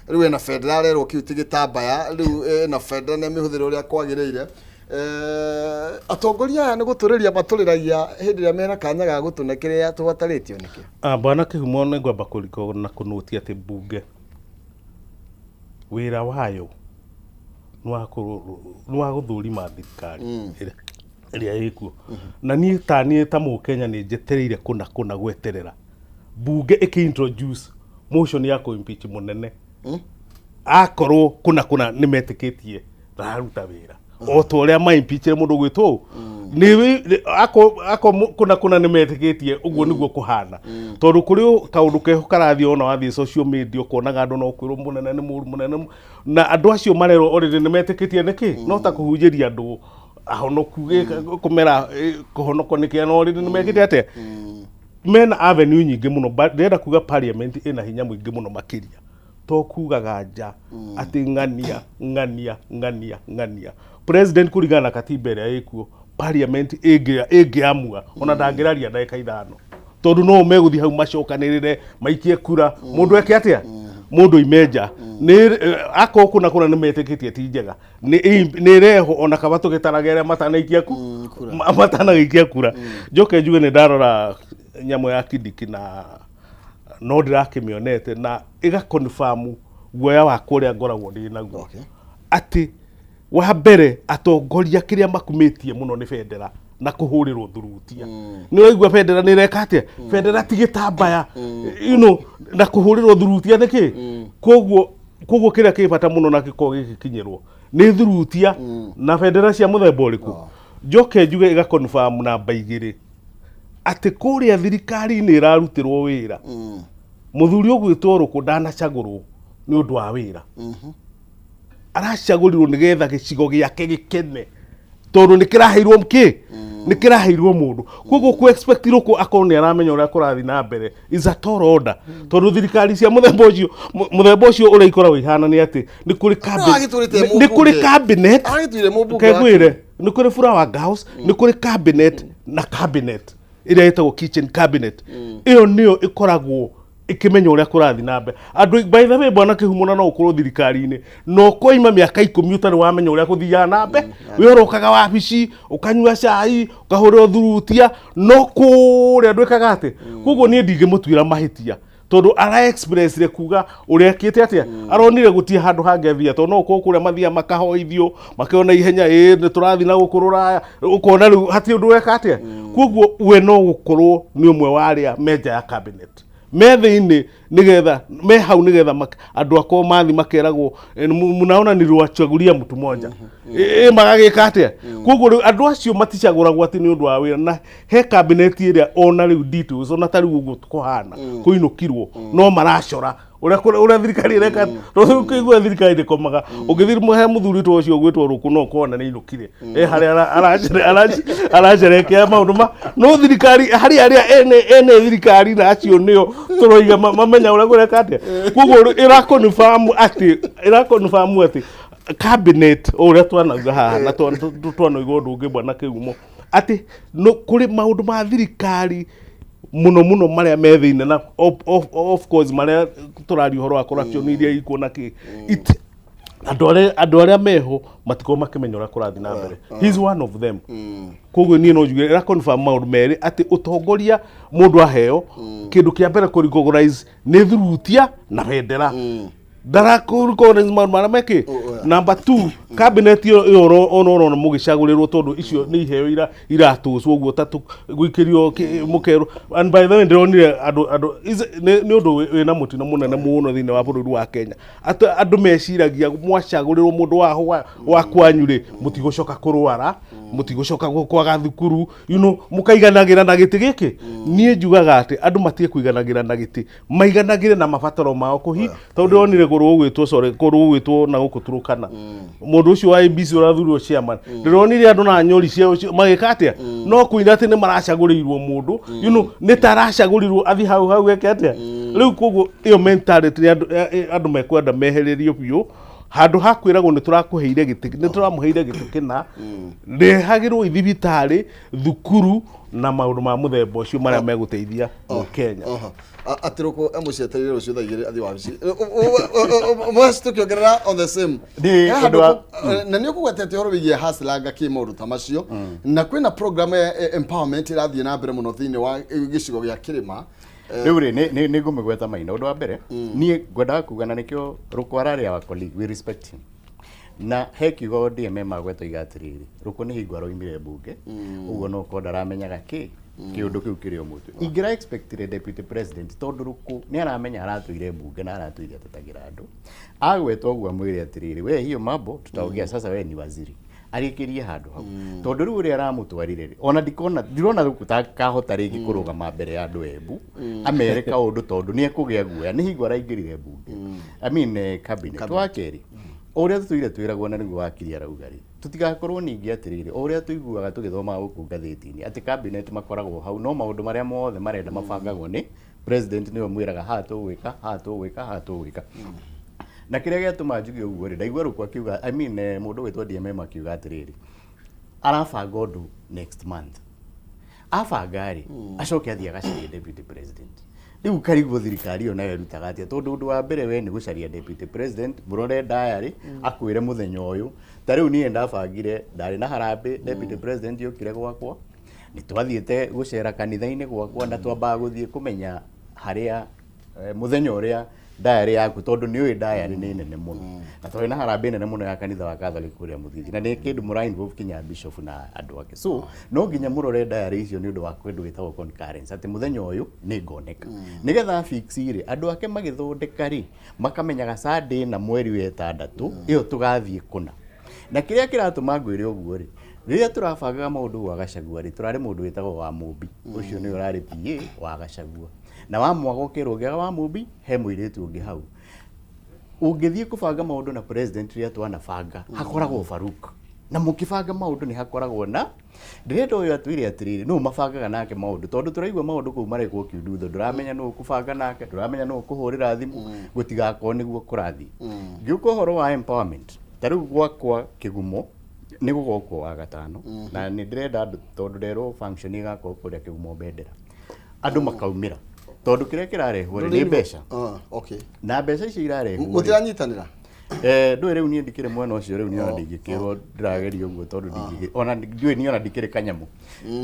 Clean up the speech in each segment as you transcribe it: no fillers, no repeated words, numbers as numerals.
Rĩu ena bendera, arerwo kĩu ti gĩtambaya, rĩu ena bendera nĩ amĩhũthĩra ũrĩa kwagĩrĩire. Atongoria aya nĩ gũtũrĩria matũrĩragia hĩndĩ ĩrĩa mena kanya ga gũtũne kĩrĩa tũbatarĩtio nĩkĩo. Ah, Bwana Kĩhumo, nĩ ngwamba kũriko na kũnũtia atĩ mbunge wĩra wayo nĩ wa gũthũrima thirikari ĩrĩa ĩkuo. Na niĩ ta niĩ ta Mũkenya nĩ njetereire kũna kũna gweterera mbunge ĩkĩ introduce motion ya kũ impeach mũnene, akorwo kũna kũna nĩ metĩkĩtie ndararuta wĩra o ta ũrĩa ma impeachire mũndũ ũgwĩtwo ũũ. Akorwo kũna kũna nĩ metĩkĩtie ũguo nĩguo kũhana, tondũ kũrĩ kaũndũ keho karathiĩ ona wathiĩ social media ũkonaga andũ no kwĩrwo mũnene nĩ mũru, mũnene na andũ acio marerwo already nĩ metĩkĩtie nĩkĩ no ta kũhunjĩria andũ ahonoku kũmera kũhonokwo nĩkĩ, na already nĩ mekĩte atĩa, mena avenue nyingĩ mũno. But ndĩrenda kuga parliament ĩna hinya mũingĩ mũno makĩria to kugaga nja atĩ ng'ania ng'ania ng'ania ng'ania president. Kũringana na katiba ĩrĩa ĩkuo, parliament ĩngĩamua ona ndangĩraria ndagĩka 5, tondũ no megũthiĩ hau macokanĩrĩre maikie kura mũndũ eke atĩa, mũndũ ime nja. Nĩ akorwo kũna kũna nĩ metĩkĩtie ti njega, nĩ ĩrehwo ona kaba tũgĩtarage arĩa matanaikia ku kura. Matanagĩikia kura. Njoke njuge nĩ ndarora nyamũ ya Kindiki na no ndĩrakĩmĩonete na ĩga confirm guoya wakwa ũrĩa ngoragwo ndĩ naguo atĩ wa mbere atongoria kĩrĩa makumĩtie mũno nĩ bendera na kũhũrĩrwo thurutia. Nĩ ũraigua bendera nĩ ĩreka atĩa, bendera ti gĩtambaya na kũhũrĩrwo thurutia nĩkĩ. Koguo kĩrĩa kĩ bata mũno na gĩkorwo gĩgĩkinyĩrwo nĩ thurutia na bendera cia mũthemba ũrĩkũ. Njoke njuge ĩga confirm namba 2 atĩ kũrĩa thirikari-inĩ ĩrarutĩrwo wĩra, mũthuri ũgwĩtwo Rũkũ ndanacagũrwo nĩ ũndũ wa wĩra, aracagũrirwo nĩgetha gĩcigo gĩake gĩkene tondũ nĩ kĩraheirwo kĩ nĩ kĩraheirwo mũndũ. Koguo ku expect Rũkũ akorwo nĩ aramenya ũrĩa kũrathiĩ na mbere is a tall order, tondũ thirikari cia mũthemba ũcio mũthemba ũcio ũrĩa ikoragwo ihana nĩ atĩ nĩ kũrĩ agĩtũrĩte nĩ kũrĩ mũmbunge. cabinet. Agĩtuire mũmbunge. Kengwĩre nĩ kũrĩ flower girls, nĩ kũrĩ cabinet na cabinet ĩrĩa ĩtagwo kitchen cabinet. Ĩyo nĩyo ĩkoragwo ĩkĩmenya ũrĩa kũrathiĩ na mbere. Andũ, by the way, bwana Kĩhumo, na no ũkorwo thirikari-inĩ na ũkoima mĩaka 10 ũtarĩ wamenya ũrĩa kũthiaga na mbere. Wĩ ũrokaga wabici, ũkanyua cai, ũkahũrĩrwo thurutia, no kũrĩa ndwĩkaga atĩ. Koguo niĩ ndingĩmũtuĩra mahĩtia tondũ ara expressire kuga ũrĩa ekĩte atĩa, aronire gũtirĩ handũ hangĩ athia, tondũ no ũkorwo kũrĩa mathiaga makahoithio makĩona ihenya ĩ nĩ tũrathiĩ na gũkũ rũraya, ũkona rĩu hatirĩ ũndũ weka atĩa. Koguo we no gũkorwo nĩ ũmwe wa arĩa me nja ya cabinet me thĩinĩ nĩgetha me hau nĩgetha andũ akorwo mathi makeragwo, "Mnaona niliwachagulia mtu moja." Magagĩka atĩa. Koguo rĩu andũ acio maticagũragwo atĩ nĩ ũndũ wa wĩra na he cabinet ĩrĩa ona rĩu details ona ta rĩu ũguo kũhana kũinũkirwo no maracora ũrĩa ũrĩa thirikari ĩreka, tondũ ũkĩigua thirikari ndĩkomaga. Ũngĩthiĩ he mũthuri ta ũcio ũgwĩtwo Rũkũ no ũkona nĩ ainũkire e harĩa aracerekea maũndũ ma no thirikari harĩ arĩa ene thirikari, na acio nĩo tũroiga mamenya ũrĩa kũreka atĩa. Koguo rĩu ĩra confirm atĩ cabinet o ũrĩa twanauga haha na twanauga ũndũ ũngĩ, bwana Kĩgumo, atĩ no kũrĩ maũndũ ma thirikari mũno mũno marĩa me thĩinĩ na of course marĩa tũraria ũhoro wa corruption iria ikuo na kĩ andũ arĩa meho matikorwo makĩmenya ũrĩa kũrathiĩ na mbere. He is one of them. Koguo niĩ no njuge ĩra confirm maũndũ merĩ, atĩ ũtongoria mũndũ aheo kĩndũ kĩa mbere kũ recognize nĩ thurutia na bendera, ndarakũ recognize maũndũ marĩa mekĩ. Number 2, cabinet ĩyo ona ũrona mũgĩcagũrĩrwo, tondũ icio nĩ iheo iratũcwo ũguo ta gũikĩrio mũkerwo. And by the way, ndĩronire andũ nĩ ũndũ wĩna mũtino mũnene mũno thĩinĩ wa bũrũri wa Kenya atĩ andũ meciragia mwacagũrĩrwo mũndũ wa kwanyu rĩ, mũtigũcoka kũrwara, mũtigũcoka kwaga thukuru, mũkaiganagĩra na gĩtĩ gĩkĩ. Niĩ njugaga atĩ andũ matige kũiganagĩra na gĩtĩ, maiganagĩre na mabataro mao kũhi, tondũ ndĩronire kũndũ gũgwĩtwo, sorry, kũndũ gũgwĩtwo na gũkũ Turukana, mũndũ ũcio wa ABC ũrathurirwo chairman, ndĩronire andũ na nyori ciao magĩka atĩa, no kũina atĩ nĩ maracagũrĩirwo mũndũ, nĩ ta aracagũrirwo athiĩ hau hau eke atĩa. Rĩu koguo ĩyo mentality nĩ andũ andũ mekwenda mehererio biũ. Handũ ha kwĩragwo nĩ tũrakũheire gĩtĩ, nĩ tũramũheire gĩtĩ kĩna, rehagĩrwo ithibitarĩ, thukuru na maũndũ ma mũthemba ũcio marĩa megũteithia Mũkenya. Oho. Atĩ rũkũ emũcietereire rũciũ thaa 2 athiĩ wabici. Mweci tũkĩongerera on the same. Nĩ He handũ ũndũ wa- na nĩ ũkũgwetete ũhoro wĩgiĩ hasilanga kĩ maũndũ ta macio, na kwĩna program ya empowerment ĩrathiĩ na mbere mũno thĩinĩ wa gĩcigo gĩa kĩrĩma. Rĩu rĩ, nĩ ngũmĩgweta maina. Ũndũ wa mbere niĩ ngwendaga kuga, na nĩkĩo Rũkũ ararĩ our colleague, we respect him, na he kiugo DMM agweta oiga atĩrĩrĩ, Rũkũ nĩ hingo aroimire mbunge, ũguo no korwo ndaramenyaga kĩ kĩũndũ kĩu kĩrĩ o mũtwe. Ingĩra expectire deputy president, tondũ Rũkũ nĩ aramenya aratũire mbunge na aratũire atetagĩra andũ, agweta ũguo amwĩre atĩrĩrĩ, we hiyo mambo tutaongea, sasa we ni waziri, arĩkĩrie handũ hau, tondũ rĩu ũrĩa aramũtwarire rĩ, ona ndikona, ndirona rĩu ta kahota rĩngĩ kũrũgama mbere ya andũ Embu amere kaũndũ, tondũ nĩ ekũgĩa guoya, nĩ hingo araingĩrire mbunge, I mean, cabinet. Wa kerĩ, o ũrĩa tũtũire twĩragwo, na nĩguo wakiri arauga rĩ, tũtigakorwo ningĩ atĩrĩrĩ, o ũrĩa tũiguaga tũgĩthomaga gũkũ ngathĩti-inĩ atĩ cabinet makoragwo hau, no maũndũ marĩa mothe marenda mabangagwo nĩ president, nĩwe mwĩraga haha tũgwĩka, haha tũgwĩka, haha tũgwĩka. Na kĩrĩa gĩatũma njuge ũguo rĩ, ndaigua Rũkũ akiuga, I mean, mũndũ gwĩtwo DMM akiuga atĩrĩrĩ, arabanga ũndũ next month, abanga rĩ, acoke athiĩ agacarie deputy president. Rĩu karigwo thirikari ĩyo nayo ĩrutaga atĩa, tondũ ũndũ wa mbere we nĩ gũcaria deputy president, mũrore diary, akwĩre mũthenya ũyũ. Ta rĩu niĩ ndabangire, ndarĩ na harambĩ, deputy president yokire gwakwa, nĩ twathiĩte gũcera kanitha-inĩ gwakwa, na twambaga gũthiĩ kũmenya harĩa mũthenya ũrĩa diary yaku, tondũ nĩ ũĩ diary nĩ nene mũno, na twarĩ na harambĩ nene mũno ya kanitha wa Catholic kũrĩa Mũthithi, na nĩ kĩndũ mũra involve kinya bishop na andũ ake, so no nginya mũrore diary icio nĩ ũndũ wa kĩndũ gĩtagwo concurrence, atĩ mũthenya ũyũ nĩ ngoneka, nĩgetha fix rĩ, andũ ake magĩthondeka rĩ, makamenyaga Sunday na mweri wa ĩtandatũ ĩyo tũgathiĩ kũna. Na kĩrĩa kĩratũma ngwĩre ũguo rĩ, rĩrĩa tũrabangaga maũndũ gwa Gachagua rĩ, tũrarĩ mũndũ wĩtagwo wa Mũmbi, ũcio nĩwe ũrarĩ PA wa Gachagua, na wamwaga ũkerwo ũngĩaga wa Mũmbi he mũirĩtu ũngĩ hau. Ũngĩthiĩ kũbanga maũndũ na president, rĩrĩa twanabanga hakoragwo Faruk, na mũkĩbanga maũndũ nĩ hakoragwo na ndĩrenda ũyũ atwĩre atĩrĩrĩ, nũ mabangaga nake maũndũ, tondũ tũraigua maũndũ kũu marekwo kiundutho, ndũramenya nũ ũkũbanga nake, ndũramenya nũ ũkũhũrĩra thimũ, gũtigakorwo nĩguo kũrathiĩ. Ngĩũka ũhoro wa empowerment, ta rĩu gwakwa Kĩgumo nĩ gũgokwo wa gatano, na nĩ ndĩrenda andũ, tondũ nderwo function ĩgakorwo kũrĩa Kĩgumo bendera, andũ makaumĩra, tondũ kĩrĩa kĩrarehwo rĩ nĩ mbeca. Ah, okay. Na mbeca icio irarehwo rĩ, Mũtiranyitanĩra? Ndũĩ rĩu niĩ ndikĩrĩ mwena ũcio, rĩu niĩ ona ndingĩkĩrwo ndĩrageria ũguo, tondũ ndingĩ ona ndiũĩ niĩ ona ndikĩrĩ kanyamũ.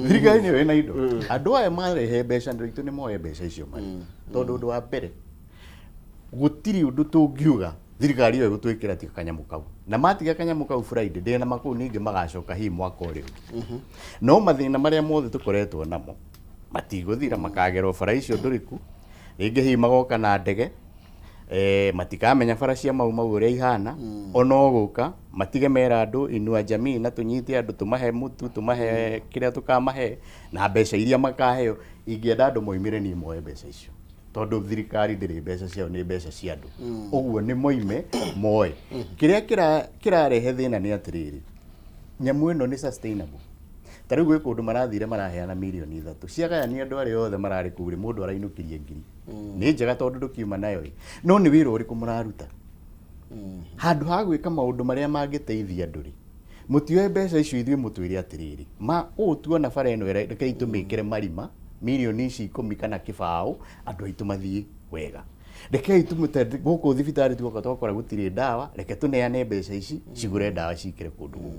Thirikari nĩyo ĩna indo. Andũ aya marehe mbeca, andũ aitũ nĩ moe mbeca icio marĩ, tondũ ũndũ wa mbere gũtirĩ ũndũ tũngiuga thirikari ĩyo ĩgũtwĩkĩra tiga kanyamũ kau, na matiga kanyamũ kau Friday, ndĩna makũu ningĩ magacoka hihi mwaka ũrĩa ũngĩ, no mathĩna marĩa mothe tũkoretwo namo matigũthira, makagerwo bara icio ndũrĩku rĩngĩ, hihi magoka na ndege, matikamenya bara cia Mau Mau ũrĩa ihana, ona ũgũka matige mera andũ inua jamii na tũnyite andũ, tũmahe mũtu, tũmahe kĩrĩa tũkamahe na mbeca iria makaheo. Ingĩenda andũ moimĩre niĩ moe mbeca icio, tondũ thirikari ndĩrĩ mbeca ciao, nĩ mbeca cia andũ, ũguo nĩ moime moe. Kĩrĩa kĩrarehe thĩna nĩ atĩrĩrĩ, nyamũ ĩno nĩ sustainable? Ta rĩu gwĩ kũndũ marathire maraheana mirioni 3, ciagayania andũ arĩa othe mararĩ kũu rĩ, mũndũ arainũkirie ngiri. Nĩ njega tondũ ndũkiuma nayo ĩ, no nĩ wĩra ũrĩkũ mũraruta handũ ha gwĩka maũndũ marĩa mangĩteithia andũ rĩ? Mũtioe mbeca icio, ithuĩ mũtwĩre atĩrĩrĩ, ma ũũ tuona bara ĩno rekei tũmĩkĩre marima mirioni ici 10 kana 0. Andũ aitũ mathiĩ wega. Rekei tũmũte gũkũ thibitarĩ, tuoka twakora gũtirĩ ndawa, reke tũneane mbeca ici cigũre ndawa cikĩre kũndũ gũkũ.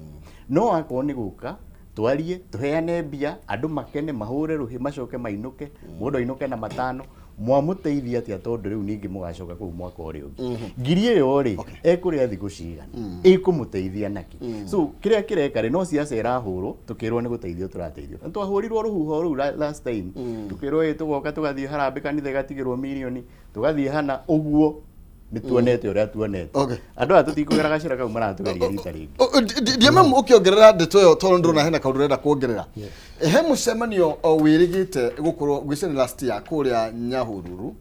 No akorwo nĩ gũka twarie tũheane mbia, andũ makene, mahũre rũhĩ, macoke mainũke, mũndũ ainũke na matano, mwamũteithia atĩa? Tondũ rĩu ningĩ mũgacoka kũu mwaka ũrĩa ũngĩ, ngiri ĩyo rĩ, ekũrĩa thikũ cigana? Ĩkũmũteithia naki? So kĩrĩa kĩreka rĩ, no siasa ĩrahũrwo, tũkĩrwo nĩ gũteithio tũrateithio. Na twahũrirwo rũhuho rũu last time, tũkĩrwo ĩ tũgoka tũgathiĩ harambĩ kanitha ĩgatigĩrwo mirioni, tũgathiĩ hana ũguo, nĩ tuonete ũrĩa tuonete. Andũ aya tũtikũgera gacĩra kau maratũgeria rita rĩngĩ. DMM, ũkĩongerera ndeto ĩyo, tondũ ndĩrona hena kaũndũ ũrenda kuongerera, he mũcemanio o wĩrĩgĩte gũkorwo ngwĩciria nĩ last year kũrĩa Nyahururu,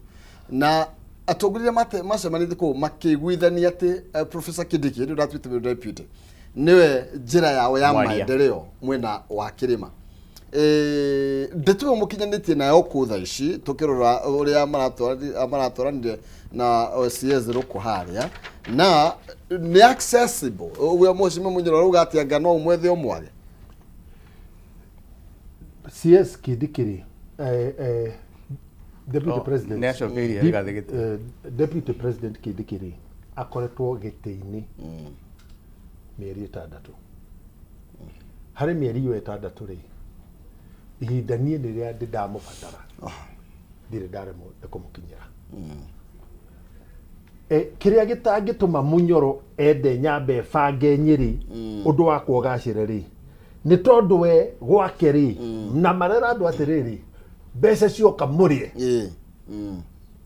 na atongoria macemanĩtie kũu makĩiguithania atĩ Professor Kindiki, hĩndĩ ĩyo ndatuĩte deputy, nĩwe njĩra yao ya Mwaria. Maendeleo mwena wa kĩrĩma. Ndeto ĩyo mũkinyanĩtie nayo kũ thaa ici, tũkĩrora ũrĩa maratwaranire na CS rũkũ harĩa, Na nĩ accessible ũguo mũcime mũnyoro rauga atĩ anga no ũmwethe ũmwage. CS Kindikiri, Deputy Oh, President. nĩ acokeirie Rigathĩ gĩtĩ. Deputy President Kindikiri akoretwo gĩtĩ-inĩ mĩeri 6. Harĩ mĩeri ĩyo 6 rĩ, ihinda niĩ rĩrĩa ndĩ ndamũbatara ndirĩ ndaremwo nĩ kũmũkinyĩra. Kĩrĩa gĩtangĩtũma Munyoro ende nyambe bange Nyĩrĩ ũndũ wakwa ũgacĩre rĩ, nĩ tondũ we gwake rĩ, na marera andũ atĩrĩrĩ, mbeca cioka mũrĩe.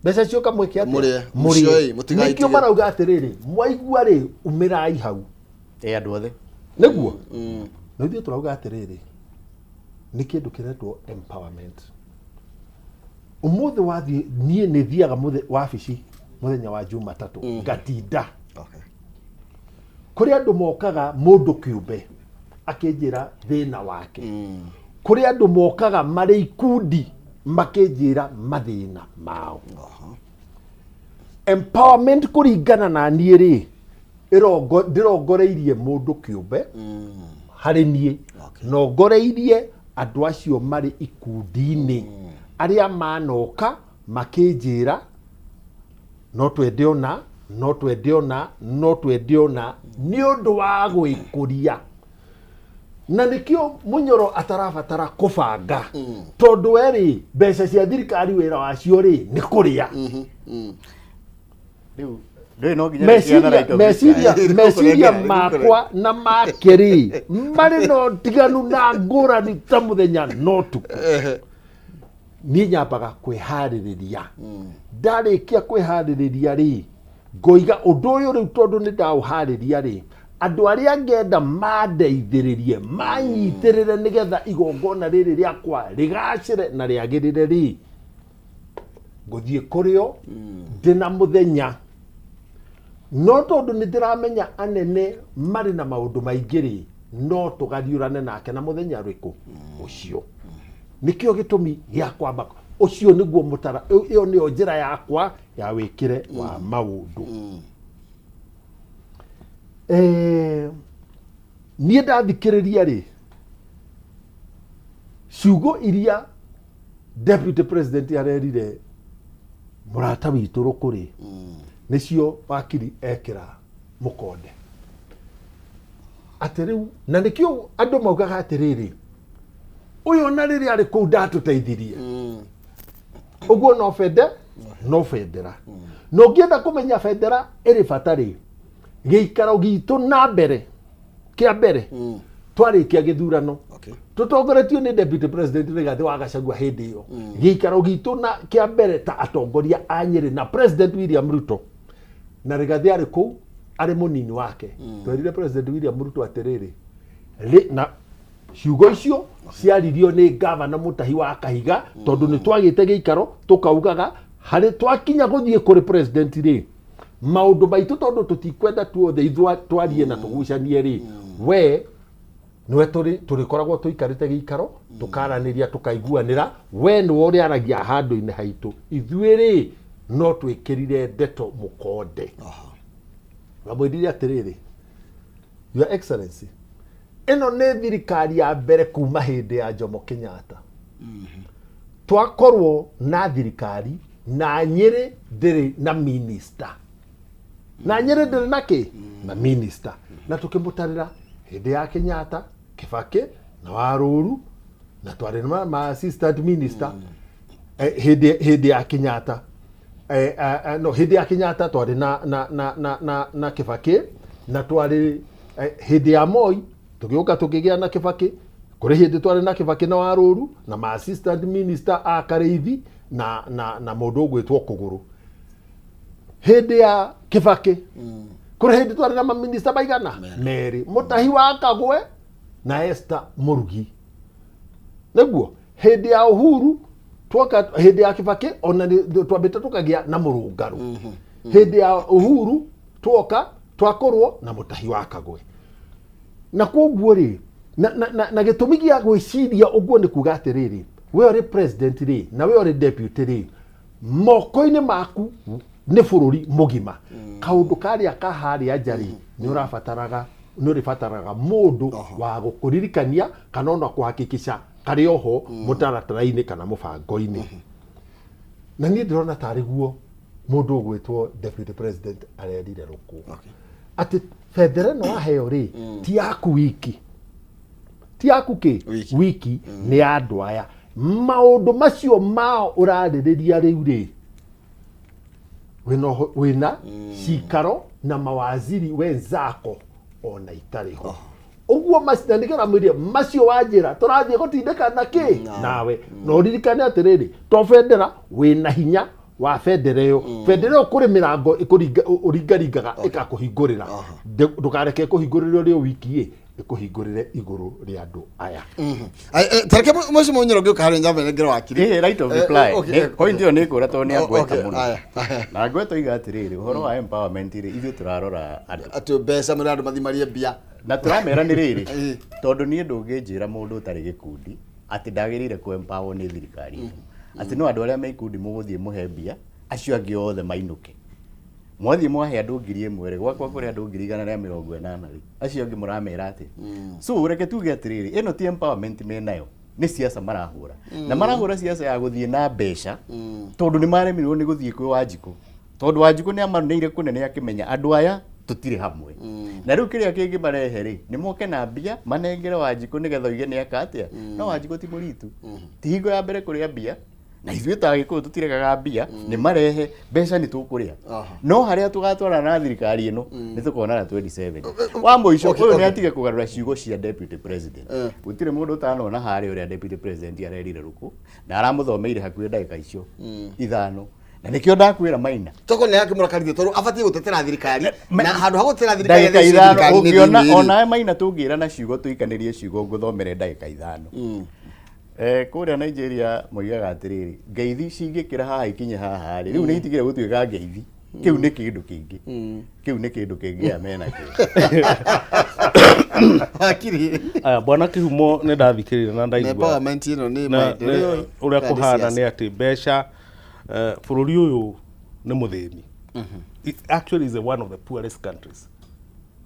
Mbeca cioka mwĩke atĩa? Mũrĩe. Mũrĩe. Mũcioi, mũtigaitige. Nĩkĩo marauga atĩrĩrĩ, mwaigua rĩ, umĩrai hau. Ĩ andũ othe. Nĩguo na ithuĩ tũrauga atĩrĩrĩ, nĩ kĩndũ kĩretwo empowerment. Ũmũthĩ wathiĩ, niĩ nĩ thiaga wabici mũthenya wa Jumatatũ, ngatinda. Kũrĩ andũ mokaga mũndũ kĩũmbe akĩnjĩra thĩna wake. Kũrĩ andũ mokaga marĩ ikundi makĩnjĩra mathĩna mao. Empowerment kũringana na niĩ rĩ, ndĩrongoreirie mũndũ kĩũmbe harĩ niĩ, nongoreirie andũ acio marĩ ikundi-inĩ arĩa manoka makĩnjĩra no twende ona, no twende ona, no twende ona, nĩ ũndũ wa gwĩkũria. Na nĩkĩo Munyoro atarabatara kũbanga, tondũ we rĩ, mbeca cia thirikari wĩra wacio rĩ nĩ kũrĩa. Rĩu ndũĩ no nginya rĩciana right of reply. Meciria makwa na make rĩ marĩ na ũtiganu na ngũrani ta mũthenya na ũtukũ. Niĩ nyambaga kwĩharĩrĩria. Ndarĩkia kwĩharĩrĩria rĩ, ngoiga ũndũ ũyũ rĩu tondũ nĩ ndaũharĩria rĩ, andũ arĩa ngenda mandeithĩrĩrie manyitĩrĩre nĩgetha igongona rĩrĩ rĩakwa rĩgacĩre na rĩagĩrĩre rĩ, ngũthiĩ kũrĩo ndĩna mũthenya. No tondũ nĩ ndĩramenya anene marĩ na maũndũ maingĩ rĩ, no tũgariũrane nake na mũthenya ũrĩkũ ũcio. Nĩkĩo gĩtũmi gĩa kwamba ũcio nĩguo mũtara, ĩyo nĩyo njĩra yakwa ya wĩkĩre wa maũndũ. Niĩ ndathikĩrĩria rĩ, ciugo iria Deputy President arerire mũrata witũ Rũkũ rĩ, nĩcio wakiri ekĩra mũkonde atĩ rĩu, na nĩkĩo andũ maugaga atĩrĩrĩ, ũyũ ona rĩrĩa arĩ kũu ndatũteithirie ũguo. No bende no bendera, na ũngĩenda kũmenya bendera ĩrĩ bata rĩ, gĩikaro gitũ na mbere kĩa mbere twarĩkia gĩthurano, tũtongoretio nĩ Deputy President Rigathĩ wa Gachagua hĩndĩ ĩyo, gĩikaro gitũ na kĩa mbere ta atongoria a Nyĩrĩ na President William Ruto, na Rigathĩ arĩ kũu arĩ mũnini wake, twerire President William Ruto atĩrĩrĩ, na ciugo icio ciaririo nĩ gavana Mũtahi wa Kahiga, tondũ nĩ twagĩte gĩikaro tũkaugaga harĩ twakinya gũthiĩ kũrĩ president rĩ, maũndũ maitũ tondũ tũtikwenda tuothe ithuĩ twarie na tũgucanie rĩ, we nĩwe tũrĩkoragwo tũikarĩte gĩikaro tũkaranĩria tũkaiguanĩra, we nĩwe ũrĩaragia handũ-inĩ haitũ, ithuĩ rĩ no twĩkĩrire ndeto mũkonde. Wamwĩrire atĩrĩrĩ, Your Excellency, ĩno nĩ thirikari ya mbere kuma hĩndĩ ya Jomo Kenyatta twakorwo na thirikari na Nyĩrĩ ndĩrĩ na minister, na Nyĩrĩ ndĩrĩ na kĩ na minister. Na tũkĩmũtarĩra hĩndĩ ya Kenyatta, Kibaki na Warũru, na twarĩ na ma assistant minister. Hĩndĩ ya Kenyatta, no hĩndĩ ya Kenyatta twarĩ na Kibaki, na twarĩ hĩndĩ ya Moi tũgĩũka tũkĩgĩa na Kibaki. Kũrĩ hĩndĩ twarĩ na Kibaki na Warũru na ma assistant minister a Karĩithi na mũndũ ũgwĩtwo Kũgũrũ. Hĩndĩ ya Kibaki kũrĩ hĩndĩ twarĩ na maminista maigana merĩ, Mũtahi wa Kagwe na Esther Mũrugi. Nĩguo hĩndĩ ya Uhuru twoka, hĩndĩ ya Kibaki ona twambĩte tũkagĩa na Mũrũngarũ. Hĩndĩ ya Uhuru twoka twakorwo na Mũtahi wa Kagwe. Na koguo rĩ, na gĩtũmi gĩa gwĩciria ũguo nĩ kuga atĩrĩrĩ, we ũrĩ president rĩ, na we ũrĩ deputy rĩ, moko-inĩ maku Nĩ bũrũri mũgima. Kaũndũ karĩa ka harĩa nja rĩ, nĩ ũrabataraga, nĩ ũrĩbataraga mũndũ wa gũkũririkania kana ona kũhakikisha karĩ oho mũtaratara-inĩ kana mũbango-inĩ. Na niĩ ndĩrona tarĩ guo mũndũ ũgwĩtwo deputy president arerire Rũkũ atĩ bendera ĩno waheo rĩ, ti yaku wiki, ti yaku kĩ Wiki. Wiki, nĩ ya andũ aya. Maũndũ macio mao ũrarĩrĩria rĩu rĩ, wĩna cikaro na mawaziri wenzako ona itarĩ ho ũguo. Na nĩkĩo ramwĩrire macio wa njĩra tũrathiĩ gũtindĩka na kĩ nawe. Na ũririkane atĩrĩrĩ, to bendera wĩna hinya wa bendera ĩyo, bendera ĩyo kũrĩ mĩrango ũringaringaga ĩkakũhingũrĩra. Ndũkareke ĩkũhingũrĩre ũrĩ o wiki ĩ, ĩkũhingũrĩre igũrũ rĩa andũ aya. Tareke mũcio mũnyoro ngĩũka harĩ nyambe nengere wakiri. Ĩĩ, right of reply. Point ĩyo nĩ ngũra tondũ nĩ angweta mũno. Aya, aya. Na ngweta oiga atĩrĩrĩ, ũhoro wa empowerment rĩ, ithuĩ tũrarora andũ atĩ mbeca mũrĩ andũ mathiĩ marie mbia. Na tũramera nĩ rĩrĩ, tondũ niĩ ndũngĩnjĩra mũndũ ũtarĩ gĩkundi atĩ ndagĩrĩire kũ empower nĩ thirikari ĩno, atĩ no andũ arĩa me ikundi mũgũthiĩ mũhe mbia, acio angĩ othe mainũke. Mwathiĩ mwahe andũ 1000 rĩ, gwakwa kũrĩ andũ 180,000 rĩ, acio angĩ mũramera atĩ? So reke tuge atĩrĩrĩ, ĩno ti empowerment menayo, nĩ siasa marahũra, na marahũra siasa ya gũthiĩ na mbeca, tondũ nĩ maremirwo nĩ gũthiĩ kwĩ Wanjikũ, tondũ Wanjikũ nĩ amaneire kũnene akĩmenya andũ aya tũtirĩ hamwe. Na rĩu kĩrĩa kĩngĩmarehe rĩ, nĩ moke na mbia manengere Wanjikũ nĩgetha oige nĩ eka atĩa. No Wanjikũ ti mũritu, ti hingo ya mbere kũrĩa mbia, na ithuĩ ta Agĩkũyũ tũtiregaga mbia. Nĩ marehe mbeca, nĩ tũkũrĩa, no harĩa tũgatwarana na thirikari ĩno nĩ tũkonana 27 wa mũico. Ũyũ nĩ atige kũgarũra ciugo cia deputy president. Gũtirĩ mũndũ ũtanona harĩa ũrĩa deputy president arerire Rũkũ, na aramũthomeire hakuhĩ ndagĩka icio 5, na nĩkĩo ndakwĩra Maina. Toko nĩ akĩmũrakarithia tondũ abatiĩ gũtetera thirikari, na handũ ha gũtetera thirikari ndagĩka thaa ici 5 thirikari nĩ ũngĩona thĩinĩ rĩ. Onawe Maina, tũngĩrana ciugo, tũikanĩrie ciugo, ngũthomere ndagĩka 5. Kũrĩa Nigeria moigaga atĩrĩrĩ, ngeithi cingĩkĩra haha ikinye haha rĩ, rĩu nĩ itigire gũtuĩka ngeithi, kĩu nĩ kĩndũ kĩngĩ, kĩu nĩ kĩndũ kĩngĩ ya mena kĩo. Wakiri. Aya, bwana Kĩhumo, nĩ ndathikĩrĩria na ndaigua empowerment ĩno nĩ na maendeleo ũrĩa kana nĩ kũhana siasa? Nĩ atĩ mbeca, bũrũri ũyũ nĩ mũthĩni. It actually is one of the poorest countries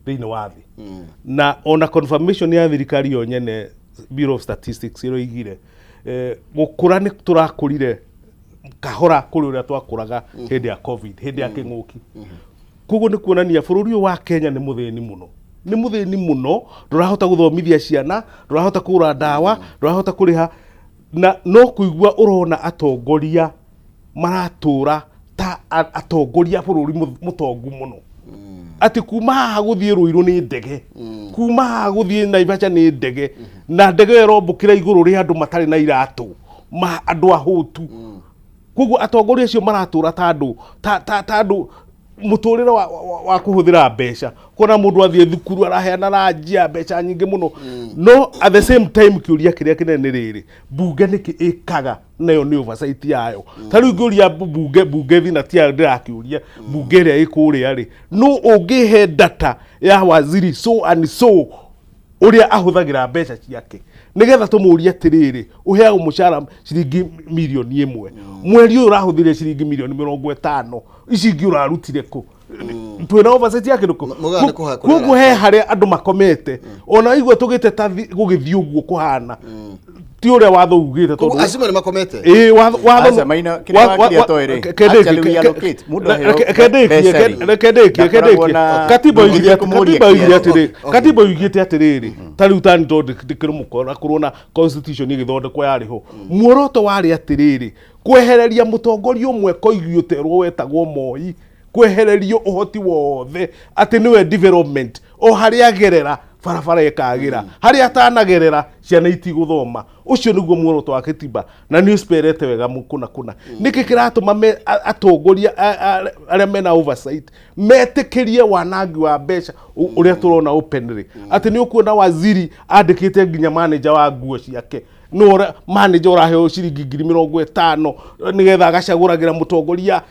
thĩinĩ wa thĩ, na ona confirmation ya thirikari yo nyene, Bureau of Statistics, ĩroigire gũkũra nĩ tũrakũrire kahora kũrĩ ũrĩa twakũraga hĩndĩ ya COVID, hĩndĩ ya kĩng'ũki. Koguo nĩ kuonania bũrũri ũyũ wa Kenya nĩ mũthĩni mũno, nĩ mũthĩni mũno. Ndũrahota gũthomithia ciana, ndũrahota kũgũra ndawa, ndũrahota kũrĩha, na no kũigua ũrona atongoria maratũra ta atongoria bũrũri mũtongu mũno, atĩ kuma haha gũthiĩ Rũirũ nĩ ndege, kuma haha gũthiĩ Naivasha nĩ ndege, na ndege ĩyo ĩrombũkĩra igũrũ rĩa andũ matarĩ na iratũ, ma andũ ahũtu. Koguo atongoria acio maratũra ta andũ ta andũ mũtũrĩre wa kũhũthĩra mbeca, kuona mũndũ athiĩ thukuru araheana ranji ya mbeca nyingĩ mũno. No at the same time, kĩũria kĩrĩa kĩnene nĩ rĩrĩ, mbunge nĩkĩ ĩkaga nayo nĩ oversight yayo? Ta rĩu ngĩũria mbunge thina ti ndĩrakĩũria, mbunge ĩrĩa ĩ kũrĩa rĩ, no ũngĩhe data ya waziri so and so ũrĩa ahũthagĩra mbeca ciake, nĩgetha tũmũrie atĩrĩrĩ, ũheagwo mũcara ciringi 1 mirioni mweri ũyũ, ũrahũthĩrire ciringi 50 mirioni, ici ingĩ ũrarutire kũ? Twĩna oversight ya kĩndũ kũ? Mugaga nĩ kũha kũrĩa Koguo he harĩa andũ makomete, ona igua tũgĩte ta gũgĩthiĩ ũguo kũhana ti ũrĩa watho ugĩte. Koguo Tondũ acio nĩ makomete. Ĩĩ, watho Aca, Maina, kĩrĩa wakiri atoĩ rĩ, actually we allocate. Mũndũ aheo mbeca rĩ, Reke ndĩkie, reke ndakoragwo ndĩkie. na ndũngĩthiĩ kũmũria Katiba oigire kĩero. atĩrĩ, katiba oigĩte atĩrĩrĩ, ta rĩu tani tondũ ndĩkĩrĩ mũkora kũrwo constitution ĩgĩthondekwo yarĩ ho, muoroto warĩ atĩrĩrĩ, kwehereria mũtongoria ũmwe koigi ũterwo wetagwo Moi, kwehererio ũhoti wothe atĩ nĩwe development, o harĩa agerera barabara ĩkagĩra, harĩa atanagerera ciana itigũthoma. Ũcio nĩguo muoroto wa kĩtiba, na nĩ ũciperete wega kũna kũna. Nĩkĩ kĩratũma atongoria arĩa mena oversight metĩkĩrie wanangi wa mbeca ũrĩa tũrona openly, atĩ nĩ ũkuona waziri andĩkĩte nginya manager wa nguo ciake, no manager ũraheo ciringi 50,000 nĩgetha agacagũragĩra mũtongoria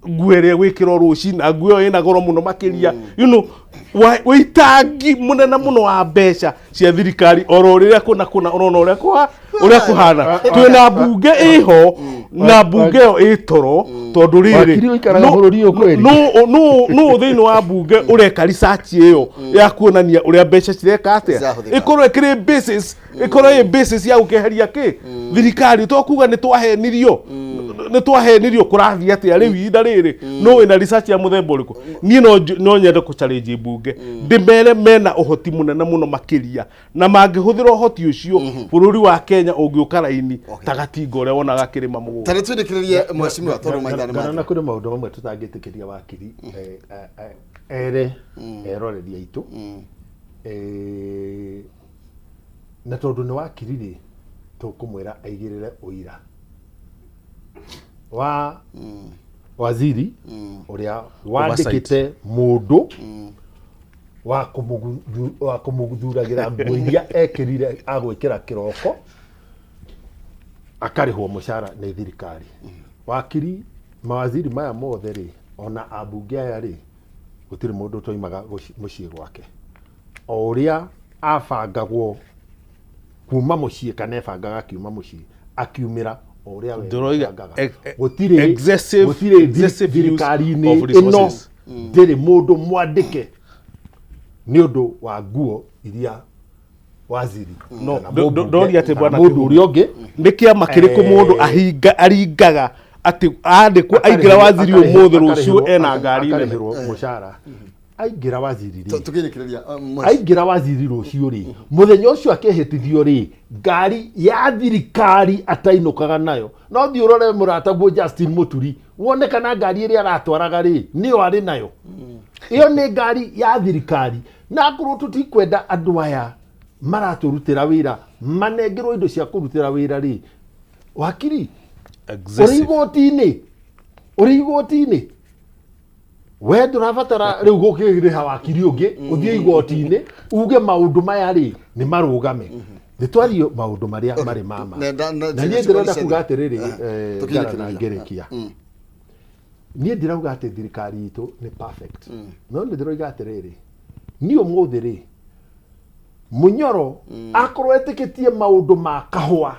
nguo ĩrĩa ĩgwĩkĩrwo rũcinĩ, na nguo ĩyo ĩna goro mũno makĩria, wĩitangi mũnene mũno wa mbeca cia thirikari, oro rĩrĩa kũna kũna ũrona ũrĩa Ũrĩa kũhana, twĩna mbunge ĩho na mbunge ĩyo ĩ toro, tondũ rĩrĩ Wakiri ũikaraga bũrũri ũyũ kweli? No thĩinĩ wa mbunge ũreka research ĩyo ya kuonania ũrĩa mbeca cireka atĩa, Cirahũthĩka. ĩkorwo ĩkĩrĩ basis, ĩkorwo ĩ basis ya gũkĩeheria kĩ thirikari, to kuga nĩ twahenirio, nĩ twahenirio, kũrathiĩ atĩa rĩu ihinda rĩrĩ, no wĩna research ya mũthemba ũrĩkũ? Niĩ no nyende kũ challenge mbunge, ndĩmere mena ũhoti mũnene mũno makĩria, na mangĩhũthĩra ũhoti ũcio, bũrũri wa Kenya ũngĩũka raini ta gatinga ũrĩa wonaga kĩrĩma mũgũnda. Tarĩ twĩrĩkĩrĩrie, mheshimiwa, tondũ maitha nĩ Ngana mathi. kũrĩ maũndũ mamwe tũtangĩtĩkĩria wakiri ere eroreri aitũ. Na tondũ nĩ wakiri rĩ, tũkũmwĩra aigĩrĩre ũira wa waziri ũrĩa wandĩkĩte mũndũ wa kũmũthuragĩra nguo iria ekĩrire agwĩkĩra kĩroko, akarĩhwo mũcara nĩ thirikari. Wakiri, mawaziri maya mothe rĩ, ona ambunge aya rĩ, gũtirĩ mũndũ ũtoimaga mũciĩ gwake. O ũrĩa abangagwo kuma mũciĩ kana ebangaga akiuma mũciĩ, akiumĩra o ũrĩa we Ndĩroiga ebangaga. Gũtirĩ gũtirĩ excessive use thirikari-inĩ of ĩno resources. ndĩrĩ mũndũ mwandĩke nĩ ũndũ wa nguo iria waziri No, kana mũmbunge ndoria atĩ kana bwana mũndũ Kĩhumo. ũrĩa ũngĩ. Nĩ kĩama kĩrĩkũ mũndũ ahinga aringaga atĩ andĩkwo aingĩra waziri ũmũthĩ, rũciũ ena ngari nene? Akarĩhĩrwo mũcara aingĩra waziri rĩ. Tũkĩrĩkĩrĩria, Aingĩra waziri rũciũ rĩ, mũthenya ũcio akĩhĩtithio rĩ, ngari ya thirikari atainũkaga nayo. No thiĩ ũrore mũrataguo Justin Mũturi, wone kana ngari ĩrĩa aratwaraga rĩ, nĩyo arĩ nayo. Ĩyo nĩ ngari ya thirikari. Na akorwo tũtikwenda andũ aya maratũrutĩra wĩra manengerwo indo cia kũrutĩra wĩra rĩ, wakiri, ũrĩ Excessive. igoti-inĩ, ũrĩ igoti-inĩ, we ndũrabatara rĩu gũkĩrĩha wakiri ũngĩ ũthiĩ igoti-inĩ uge maũndũ maya rĩ nĩ marũgame. Nĩ twarie maũndũ marĩa marĩ mama. Na niĩ ndĩrenda kuga atĩrĩrĩ, Tũkinyĩrĩria. Ngara na ngĩrĩkia, niĩ ndirauga atĩ thirikari itũ nĩ perfect, no nĩ ndĩroiga atĩrĩrĩ, niĩ ũmũthĩ rĩ, Mũnyoro akorwo etĩkĩtie maũndũ ma kahũa,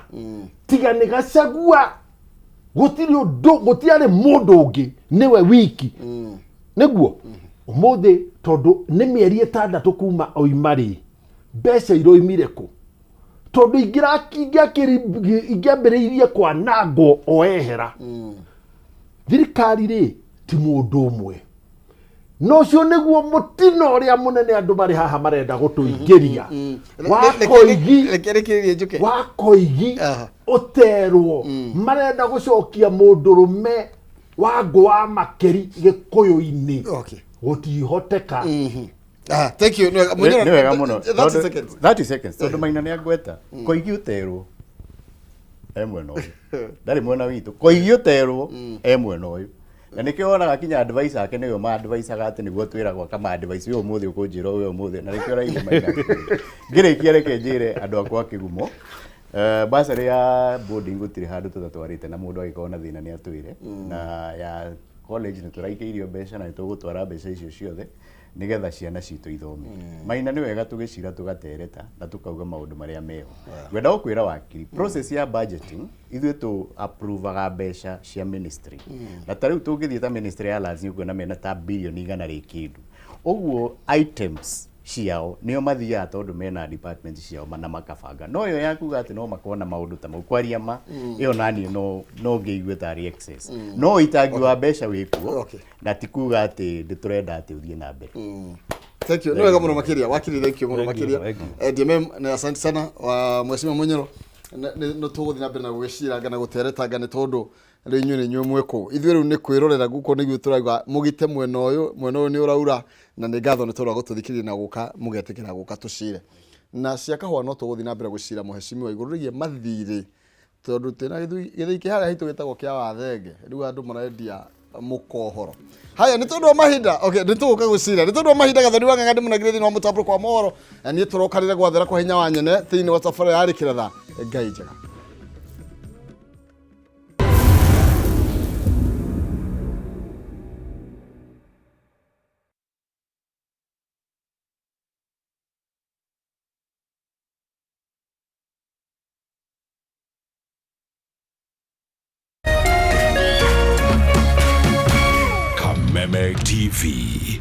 tiga nĩ Gacagua, gũtirĩ ũndũ, gũtiarĩ mũndũ ũngĩ, nĩwe wiki nĩguo ũmũthĩ, tondũ nĩ mĩeri 6 kuma oima rĩ, mbeca iroimire kũ? Tondũ ingĩambĩrĩirie kwanangwo o ehera. Thirikari rĩ, ti mũndũ ũmwe, na ũcio nĩguo mũtino ũrĩa mũnene andũ marĩ haha marenda gũtũingĩria wa Koigi. Reke rĩkĩrĩrie njuke. Wa Koigi ũterwo, marenda gũcokia mũndũrũme wa ngũ wa makĩri gĩkũyũ-inĩ. Gũtihoteka. Ah, thank you. Nĩ Nĩ wega mũno. 30 seconds. 30 seconds, tondũ Maina nĩ angweta. Koigi ũterwo e mwena ũyũ, ndarĩ mwena witũ. Koigi ũterwo e mwena ũyũ, na nĩkĩo wonaga kinya advice ake nĩwe ma-advisaga atĩ nĩguo twĩragwo akama advice ũyũ ũmũthĩ ũkũnjĩra ũyũ ũmũthĩ, na nĩkĩo ũraigua Maina. Ngĩrĩkia, reke njĩre andũ akwa Kĩgumo, bursary ya boarding gũtirĩ handũ tũtatwarĩte, na mũndũ angĩkorwo na thĩna nĩ atwĩre, na ya college nĩ tũraikĩirio mbeca na nĩ tũgũtwara mbeca icio ciothe nĩgetha ciana citũ ithome. Maina, nĩ wega tũgĩcira tũgatereta na tũkauga maũndũ marĩa meho. Ngwenda gũkwĩra wakiri, process ya budgeting, ithuĩ tũ approvaga mbeca cia ministry, na ta rĩu tũngĩthiĩ ta ministry ya lands, nĩ ũkuona mena ta bilioni 100 rĩ kĩndũ ũguo, items ciao nĩo mathiaga tondũ mena department ciao na makabanga. No ĩyo ya kuga atĩ no makorwo na maũndũ ta mau, kwaria ma, ĩyo naniĩ no ngĩigue tarĩ excess, no ũitangi wa mbeca wĩkuo. Na ti kuga atĩ nĩ tũrenda atĩ ũthiĩ na mbere. Thank you. Nĩ wega mũno makĩria. Wakiri, thank you mũno Thank you, makĩria. thank you. DMM, nĩ asante sana wa Mheshimiwa Munyoro. Nĩ tũgũthiĩ na mbere na gũgĩciranga na gũteretanga, nĩ tondũ rĩu inyuĩ nĩ inyuĩ mwĩkũ, ithuĩ rĩu nĩ kwĩrorera guko nĩguo tũrauga mũgite mwena ũyũ, mwena ũyũ nĩ ũraura. Na nĩ ngatho nĩ tondũ wa gũtũthikĩrĩria na gũka mũgetĩkĩra gũka tũcire na cia kahũa. No tũgũthiĩ na mbere gũcira mũhecimiwa igũrũ rĩgiĩ mathirĩ, tondũ twĩna gĩthũi kĩ harĩa haitũ gĩtagwo kĩa wathenge, rĩu andũ marendia mũkohoro haya nĩ tondũ wa mahinda. Okay, nĩ tũgũka gũcira nĩ tondũ wa mahinda. Gathoni wa Ng'ang'a ndĩmũnengere thĩinĩ wa mũtambũrũko wa mohoro, na niĩ tũrokanĩre gwathera kwa hinya wa nyene thĩinĩ wa tabarĩra ya rĩkĩratha. Ngai njega. TV.